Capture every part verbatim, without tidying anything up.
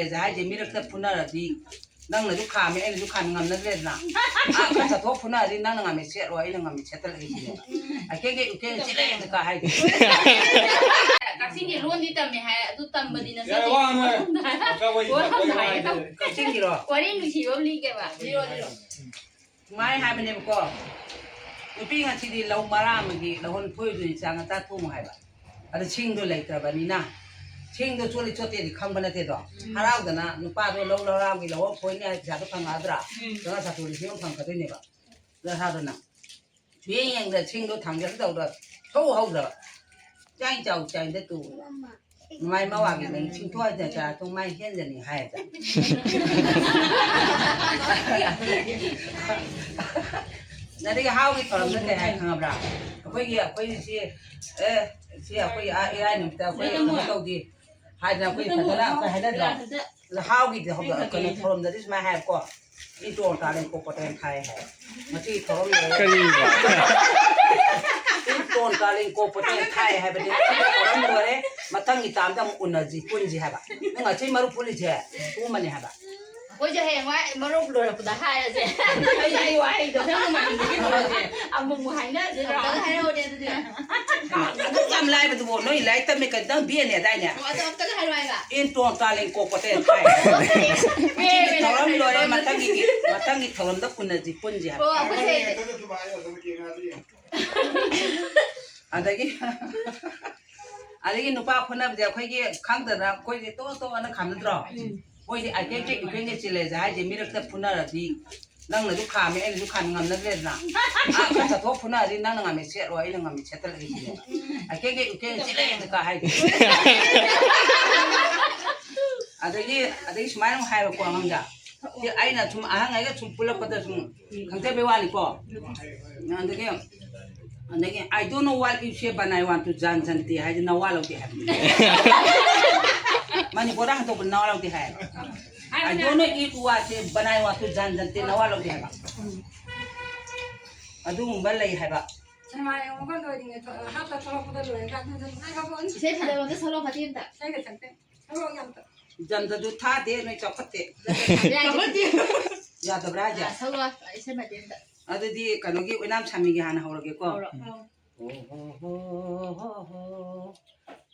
ꯍꯥꯏꯁꯦ ꯃꯤꯔꯛꯇ ꯐꯨꯅꯔꯗꯤ ꯅꯪꯅꯁꯨ ꯈꯥꯝꯃꯦ, ꯑꯩꯅꯁꯨ ꯈꯥꯝꯃꯦ, ꯉꯝꯅꯗ꯭ꯔꯦꯗꯅ꯫ ꯑꯥ, ꯈꯔ ꯆꯠꯊꯣꯛ ꯐꯨꯅꯔꯗꯤ ꯅꯪꯅ ꯉꯝꯃꯦ ꯁꯦꯠꯂꯣ, ꯑꯩꯅ ꯉꯝꯃꯦ ꯁꯦꯠꯇꯂꯛꯏ ꯁꯤꯅꯦꯕ꯫ ꯑꯀꯦ ꯑꯀꯦ ꯎꯀꯦ ꯆꯤꯠꯂꯦ ꯑꯝꯇ ꯀꯥ ꯍꯥꯏꯗꯦ꯫ ꯀꯛꯆꯤꯡꯒꯤ ꯂꯣꯟꯗꯤ ꯇꯝꯃꯦ ꯍꯥꯏ, ꯑꯗꯨ ꯇꯝꯕꯗꯤ ꯅꯆꯦ ꯌꯥꯔꯦ, ꯋꯥ ꯉꯥꯡꯉꯦ꯫ ꯋꯥ ꯉꯥꯡꯉꯦ꯫ ꯀꯛꯆꯤꯡꯒꯤꯔꯣ? ꯋꯥꯔꯤ ꯅꯨꯡꯁꯤꯕ ꯑꯃ ꯂꯤꯒꯦꯕ꯫ ꯂꯤꯔꯣ, ꯂꯤꯔꯣ꯫ ꯁꯨꯃꯥꯏꯅ ꯍꯥꯏꯕꯅꯦꯕꯀꯣ, "ꯅꯨꯄꯤ ꯉꯁꯤꯗꯤ ꯂꯧ ꯃꯔꯥ ꯑꯃꯒꯤ ꯂꯧꯍꯣꯟ ꯐꯣꯏꯗꯣꯏꯅꯤ, ꯆꯥꯛ ꯉꯟꯇꯥ ꯊꯣꯡꯉꯨ" ꯍꯥꯏꯕ꯫ ꯑꯗ ꯁꯤꯡꯗꯣ ꯂꯩꯇ꯭ꯔꯕꯅꯤꯅ, ꯁꯤꯡꯗꯣ ꯆꯣꯠꯂꯤ ꯆꯣꯠꯇꯦꯗꯤ ꯈꯪꯕ ꯅꯠꯇꯦꯗꯣ꯫ ꯎꯝ꯫ ꯍꯔꯥꯎꯗꯅ ꯅꯨꯄꯥꯗꯣ ꯂꯧ ꯂꯧꯔꯥꯝꯒꯤ ꯂꯧꯍꯣꯟ ꯐꯣꯏꯅꯤ ꯍꯥꯏ ꯄꯩꯁꯥꯗꯣ ꯐꯪꯉꯛꯑꯗ꯭ꯔꯥ? ꯎꯝ꯫ ꯆꯥꯝꯃꯉꯥ ꯆꯥꯇ꯭ꯔꯨꯛ ꯂꯤꯁꯤꯡ ꯑꯃ ꯐꯪꯉꯛꯀꯗꯣꯏꯅꯦꯕ꯫ ꯑꯗ ꯍꯔꯥꯎꯗꯅ ꯁꯨꯌꯦꯡ ꯌꯦꯡꯗ ꯁꯤꯡꯗꯣ ꯊꯥꯡꯖꯜꯂ ꯇꯧꯗ ꯁꯧ ꯍꯧꯗ꯭ꯔꯕ꯫ ꯆꯥꯏ ꯆꯥꯎ ꯆꯥꯏꯗ ꯇꯨ꯫ ꯃꯥꯏ ꯃꯋꯥꯒꯤ ꯅꯪ ꯁꯤꯡꯊꯣꯛꯑꯗ ꯆꯥ ꯇꯨ ꯃꯥꯏ ꯍꯦꯟꯖꯅꯤ ꯍꯥꯏꯗ꯫ ꯑꯗꯒꯤ ꯍꯥꯎꯒꯤ ꯊꯧꯔꯝꯗ ꯀꯩ ꯍꯥꯏ ꯈꯪꯉꯕ꯭ꯔꯥ? ꯑꯩꯈꯣꯏꯒꯤ, ꯑꯩꯈꯣꯏꯒꯤ ꯁꯤ, ꯑꯦ, ꯁꯤ ꯑꯩꯈꯣꯏꯒꯤ ꯑꯥ ꯏꯔꯥꯏ ꯅꯨꯃꯤꯠꯇ ꯑꯩꯈꯣꯏ ꯀꯩꯅꯣ ꯇꯧꯗꯦ ꯍꯥꯏꯗꯅ ꯑꯩꯈꯣꯏ ꯐꯖꯅ ꯑꯩꯈꯣꯏ ꯍꯥꯏꯅꯗ꯭ꯔꯣ? ꯑꯗ ꯍꯥꯎꯒꯤꯗꯤ ꯍꯧꯖꯤꯛ ꯀꯩꯅꯣ ꯊꯧꯔꯝꯗꯗꯤ ꯁꯨꯃꯥꯏꯅ ꯍꯥꯏꯕꯀꯣ, "ꯏꯟꯇꯣꯟ ꯀꯥꯂꯦꯟ ꯀꯣꯛꯄꯇꯦꯟ ꯊꯥꯏ" ꯍꯥꯏ꯫ ꯉꯁꯤ ꯊꯧꯔꯝ ꯂꯣꯏꯔꯦ꯫ ꯀꯔꯤꯕ? "ꯏꯟꯇꯣꯟ ꯀꯥꯂꯦꯟ ꯀꯣꯛꯄꯇꯦꯟ ꯊꯥꯏ" ꯍꯥꯏꯕꯗꯤ ꯉꯁꯤ ꯊꯧꯔꯝ ꯂꯣꯏꯔꯦ, ꯃꯊꯪꯒꯤ ꯇꯥꯝꯗ ꯑꯃꯨꯛ ꯎꯅꯁꯤ, ꯄꯨꯟꯁꯤ ꯍꯥꯏꯕ꯫ ꯅꯪ ꯉꯁꯤ ꯃꯔꯨꯞ ꯄꯨꯜꯂꯤꯁꯦ ꯄꯨꯝꯃꯅꯤ ꯍꯥꯏꯕ꯫ ꯑꯩꯈꯣꯏꯁꯦ ꯍꯌꯦꯡꯋꯥꯏ ꯃꯔꯨꯞ ꯂꯣꯏꯔꯛꯄꯗ ꯍꯥꯏꯔꯁꯦ꯫ ꯑꯩ, ꯑꯩ ꯋꯥꯍꯩꯗꯣ꯫ ꯃꯊꯪ ꯃꯃꯥꯡꯗꯒꯤ ꯂꯣꯏꯔꯁꯦ꯫ ꯑꯃꯨꯛ ꯑꯃꯨꯛ ꯍꯥꯏꯅꯔꯁꯦ꯫ ꯑꯃꯨꯛꯇꯪ ꯍꯥꯏꯔꯛꯑꯣꯅꯦ ꯑꯗꯨꯗꯤ꯫ ꯑꯗꯨꯛ ꯌꯥꯝ ꯂꯥꯏꯕꯗꯨꯕꯨ ꯅꯣꯏ ꯂꯥꯏꯔꯤꯛ ꯇꯝꯃꯤ ꯀꯩꯅꯣ ꯅꯪ ꯕꯤ ꯑꯦꯅꯦ ꯑꯗꯥꯏꯅꯦ? ꯑꯣ, ꯑꯗꯣ ꯑꯝꯇꯪ ꯍꯥꯏꯔꯛꯑꯣ ꯍꯥꯏꯕ꯫ "ꯏꯟꯇꯣꯟ ꯀꯥꯂꯦꯟ ꯀꯣꯛꯄꯇꯦꯟ ꯊꯥꯏ" ꯍꯥꯏꯕ꯫ ꯄꯦ, ꯄꯦ, ꯊꯧꯔꯝ ꯂꯣꯏꯔꯦ, ꯃꯊꯪꯒꯤ, ꯃꯊꯪꯒꯤ ꯊꯧꯔꯝꯗ ꯎꯅꯁꯤ, ꯄꯨꯟꯁꯤ ꯍꯥꯏꯕ꯫ ꯑꯣ, ꯑꯩꯈꯣꯏꯁꯦ꯫ ꯑꯗꯒꯤ, ꯑꯗꯒꯤ ꯅꯨꯄꯥ ꯐꯨꯅꯕꯁꯦ ꯑꯩꯈꯣꯏꯒꯤ ꯈꯪꯗꯅ ꯑꯩꯈꯣꯏꯁꯦ ꯇꯣꯛ ꯇꯣꯛꯑꯅ ꯈꯥꯝꯅꯗ꯭ꯔꯣ? ꯎꯝ꯫ ꯃꯣꯏꯗꯤ ꯑꯀꯦ ꯑꯀꯦ ꯎꯀꯦꯟꯒ ꯆꯤꯜꯂꯦꯁꯦ ꯍꯥꯏꯁꯦ ꯃꯤꯔꯛꯇ ꯐꯨꯅꯔꯗꯤ ꯅꯪꯅꯁꯨ ꯈꯥꯝꯃꯦ, ꯑꯩꯅꯁꯨ ꯈꯥꯝꯃꯦ, ꯉꯝꯅꯗ꯭ꯔꯦꯗꯅ꯫ ꯑꯥ, ꯈꯔ ꯆꯠꯊꯣꯛ ꯐꯨꯅꯔꯗꯤ ꯅꯪꯅ ꯉꯝꯃꯦ ꯁꯦꯠꯂꯣ, ꯑꯩꯅ ꯉꯝꯃꯦ ꯁꯦꯠꯇꯂꯛꯏ ꯁꯤꯅꯦꯕ꯫ ꯑꯀꯦ ꯑꯀꯦ ꯎꯀꯦꯟꯒ ꯆꯤꯜꯂꯦ ꯑꯝꯇ ꯀꯥ ꯍꯥꯏꯗꯦ꯫ ꯑꯗꯒꯤ, ꯑꯗꯒꯤ ꯁꯨꯃꯥꯏꯅ ꯑꯃꯨꯛ ꯍꯥꯏꯕꯀꯣ ꯑꯉꯥꯡꯗ꯫ ꯁꯤ ꯑꯩꯅ ꯁꯨꯝ ꯑꯍꯟꯉꯩꯒ ꯁꯨꯝ ꯄꯨꯜꯂꯛꯄꯗ ꯁꯨꯝ ꯈꯪꯖꯕꯩ ꯋꯥꯅꯤꯀꯣ꯫ ꯑꯗꯒꯤ, ꯑꯗꯒꯤ, "I don't know what you say, but I want to ꯖꯥꯟ ꯖꯟꯇꯦ" ꯍꯥꯏꯗꯤ ꯅꯋꯥ ꯂꯧꯗꯦ ꯍꯥꯏꯕꯅꯤ꯫ ꯃꯅꯤꯄꯨꯔꯗ ꯍꯟꯗꯣꯛꯄ ꯅꯋꯥ ꯂꯧꯗꯦ ꯍꯥꯏꯌꯦꯕ꯫ "I don't know what you say, but I want to ꯖꯥꯟ ꯖꯟꯇꯦ" ꯅꯋꯥ ꯂꯧꯗꯦ ꯍꯥꯏꯕ꯫ ꯑꯗꯨꯒꯨꯝꯕ ꯂꯩ ꯍꯥꯏꯕ꯫ ꯁꯤꯅꯦꯃꯥ ꯌꯦꯡꯉꯒ ꯂꯣꯏꯔꯤꯉꯩ ꯊꯣ-, ꯍꯥꯞꯇ ꯊꯣꯛꯂꯛꯄꯗ ꯂꯣꯏꯔꯒ ꯑꯗꯨꯗ ꯅꯨꯡꯉꯥꯏꯈ꯭ꯔ ꯄꯣꯠꯅꯤ꯫ ꯏꯁꯩ ꯐꯖꯕ ꯑꯝꯇ ꯁꯛꯂꯛꯑꯣ ꯐꯗꯤ ꯑꯝꯇ꯫ ꯏꯁꯩꯒ ꯁꯛꯇꯦ꯫ ꯊꯕꯛ ꯌꯥꯝ ꯇꯧ-, ꯖꯟꯗꯗꯨ ꯊꯥꯗꯦ, ꯅꯣꯏ ꯆꯥꯎꯈꯠꯇꯦ꯫ ꯌꯥꯗꯕ꯭ꯔꯥ ꯍꯥꯏꯁꯦ? ꯁꯛꯂꯣ, ꯏꯁꯩ ꯃꯇꯦꯛ ꯑꯝꯇ꯫ ꯑꯗꯨꯗꯤ ꯀꯩꯅꯣꯒꯤ ꯑꯣꯏꯅꯥꯝ ꯁꯥꯃꯤꯒꯤ ꯍꯥꯟꯅ ꯍꯧꯔꯒꯦꯀꯣ꯫ ꯍꯧꯔꯣ꯫ ꯑꯣ ꯍꯣ ꯍꯣ ꯍꯣ ꯍꯣ꯫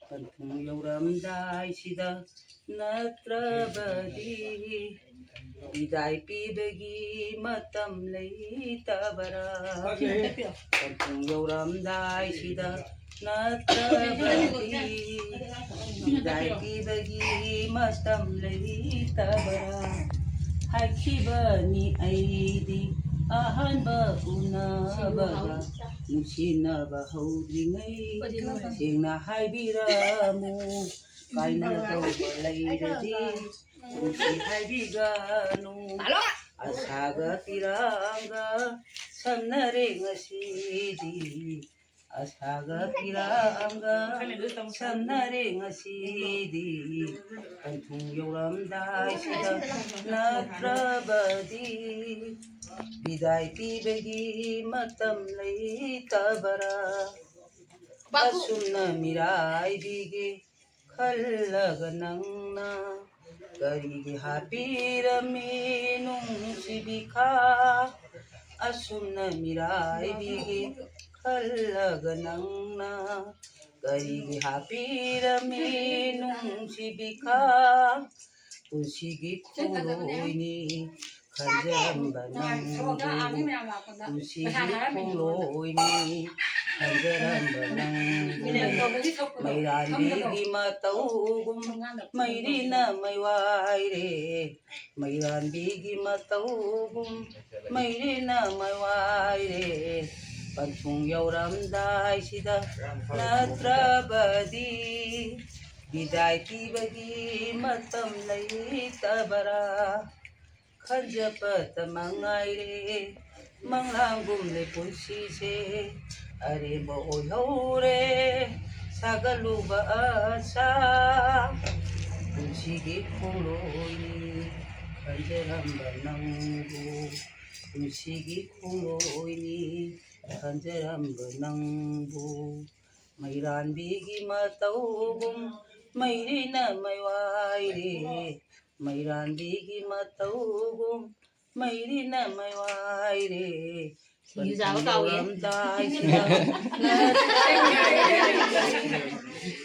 ꯄꯟꯊꯨꯡ ꯌꯧꯔꯝꯗꯥꯏꯁꯤꯗ ꯅꯠꯇ꯭ꯔꯕꯗꯤ ꯕꯤꯗꯥꯏ ꯄꯤꯕꯒꯤ ꯃꯇꯝ ꯂꯩꯇꯕꯔꯥ? ꯄꯟꯊꯨꯡ ꯌꯧꯔꯝꯗꯥꯏꯁꯤꯗ ꯅꯠꯇ꯭ꯔꯕꯗꯤ ꯕꯤꯗꯥꯏ ꯄꯤꯕꯒꯤ ꯃꯇꯝ ꯂꯩꯇꯕꯔꯥ? ꯍꯥꯏꯈꯤꯕꯅꯤ ꯑꯩꯗꯤ ꯑꯍꯥꯟꯕ ꯎꯅꯕꯒ ꯅꯨꯡꯁꯤꯅꯕ ꯍꯧꯗ꯭ꯔꯤꯉꯩ ꯁꯦꯡꯅ ꯍꯥꯏꯕꯤꯔꯝꯃꯨ꯫ ꯀꯥꯏꯅꯗꯧꯕ ꯂꯩꯔꯗꯤ ꯅꯨꯡꯁꯤ ꯍꯥꯏꯕꯤꯒꯅꯨ꯫ ꯑꯁꯥꯒ ꯄꯤꯔꯥꯡꯒ ꯁꯝꯅꯔꯦ ꯉꯁꯤꯗꯤ꯫ ꯑꯁꯥꯒ ꯄꯤꯔꯥꯡꯒ ꯁꯝꯅꯔꯦ ꯉꯁꯤꯗꯤ꯫ ꯄꯟꯊꯨꯡ ꯌꯧꯔꯝꯗꯥꯏꯁꯤꯗ ꯅꯠꯇ꯭ꯔꯕꯗꯤ ꯕꯤꯗꯥꯏ ꯄꯤꯕꯒꯤ ꯃꯇꯝ ꯂꯩꯇꯕꯔꯥ? ꯑꯁꯨꯝꯅ ꯃꯤꯔꯥꯏꯕꯤꯒꯦ ꯈꯜꯂꯒ ꯅꯪꯅ ꯀꯔꯤꯒꯤ ꯍꯥꯞꯄꯤꯔꯝꯃꯤ ꯅꯨꯡꯁꯤꯕꯤꯈꯥ? ꯑꯁꯨꯝꯅ ꯃꯤꯔꯥꯏꯕꯤꯒꯦ ꯈꯜꯂꯒ ꯅꯪꯅ ꯀꯔꯤꯒꯤ ꯍꯥꯞꯄꯤꯔꯝꯃꯤ ꯅꯨꯡꯁꯤꯕꯤꯈꯥ? ꯄꯨꯟꯁꯤꯒꯤ ꯈꯣꯡꯂꯣꯏꯅꯤ ꯈꯟꯖꯔꯝꯕ ꯅꯪꯕꯨ, ꯄꯨꯟꯁꯤꯒꯤ ꯈꯣꯡꯂꯣꯏꯅꯤ ꯈꯟꯖꯔꯝꯕ ꯅꯪꯕꯨ꯫ ꯃꯩꯔꯥꯟꯕꯤꯒꯤ ꯃꯇꯧꯒꯨꯝ ꯃꯩꯔꯤꯅ ꯃꯩꯋꯥꯏꯔꯦ, ꯃꯩꯔꯥꯟꯕꯤꯒꯤ ꯃꯇꯧꯒꯨꯝ ꯃꯩꯔꯤꯅ ꯃꯩꯋꯥꯏꯔꯦ꯫ ꯄꯟꯊꯨꯡ ꯌꯧꯔꯝꯗꯥꯏꯁꯤꯗ ꯅꯠꯇ꯭ꯔꯕꯗꯤ ꯕꯤꯗꯥꯏ ꯄꯤꯕꯒꯤ ꯃꯇꯝ ꯂꯩꯇꯕꯔꯥ? ꯈꯟꯖꯄꯇ ꯃꯉꯥꯏꯔꯦ ꯃꯪꯂꯥꯡꯒꯨꯝꯂꯦ ꯄꯨꯟꯁꯤꯁꯦ꯫ ꯑꯔꯦꯝꯕ ꯑꯣꯏꯍꯧꯔꯦ ꯁꯥꯒꯠꯂꯨꯕ ꯑꯁꯥ꯫ ꯄꯨꯟꯁꯤꯒꯤ ꯈꯣꯡꯂꯣꯏꯅꯤ ꯈꯟꯖꯔꯝꯕ ꯅꯪꯕꯨ, ꯄꯨꯟꯁꯤꯒꯤ ꯈꯣꯡꯂꯣꯏꯅꯤ ꯈꯟꯖꯔꯝꯕ ꯅꯪꯕꯨ꯫ ꯃꯩꯔꯥꯟꯕꯤꯒꯤ ꯃꯇꯧꯒꯨꯝ ꯃꯩꯔꯤꯅ ꯃꯩꯋꯥꯏꯔꯦ, ꯃꯩꯔꯥꯟꯕꯤꯒꯤ ꯃꯇꯧꯒꯨꯝ ꯃꯩꯔꯤꯅ ꯃꯩꯋꯥꯏꯔꯦ꯫ ꯁꯤꯡꯖꯨ ꯆꯥꯕ ꯀꯥꯎꯏ꯫ ꯌꯧꯔꯝꯗꯥꯏꯁꯤꯗ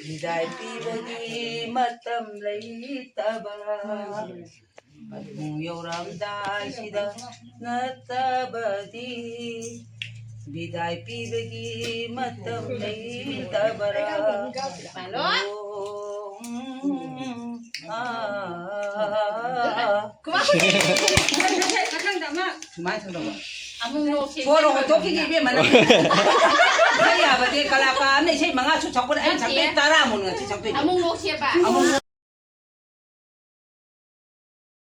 ꯕꯤꯗꯥꯏ ꯄꯤꯕꯒꯤ ꯃꯇꯝ ꯂꯩꯇꯕ꯫ ꯄꯟꯊꯨꯡ ꯌꯧꯔꯝꯗꯥꯏꯁꯤꯗ ꯅꯠꯇꯕꯗꯤ ꯕꯤꯗꯥꯏ ꯄꯤꯕꯒꯤ ꯃꯇꯝ ꯂꯩꯇꯕꯔꯥ? ꯄꯥꯜꯂꯣ꯫ ꯑꯣ, ꯎꯝ, ꯑꯥ꯫ ꯀꯃꯥꯏ ꯇꯧꯗꯣꯏꯅꯣ? ꯃꯊꯪꯗ ꯑꯃ ꯁꯨꯃꯥꯏꯅ ꯇꯧꯗꯧꯕ꯫ ꯑꯃꯨꯛ ꯅꯣꯛꯁꯦ꯫ ꯁꯣꯔ ꯍꯣꯟꯗꯣꯛꯈꯤꯒꯦ ꯏꯕꯦꯝꯃ ꯅꯪ꯫ ꯏꯁꯩ ꯌꯥꯕꯗꯤ ꯀꯂꯥꯀꯥꯔ ꯑꯃꯅ ꯏꯁꯩ ꯃꯉꯥꯁꯨ ꯁꯛꯄꯗ ꯑꯩꯅ ꯁꯛꯇꯣꯏ ꯇꯔꯥꯃꯨꯛ ꯉꯁꯤ ꯁꯛꯇꯣꯏꯅꯦ꯫ ꯑꯃꯨꯛ ꯅꯣꯛꯁꯦꯕ꯫ ꯑꯃꯨꯛ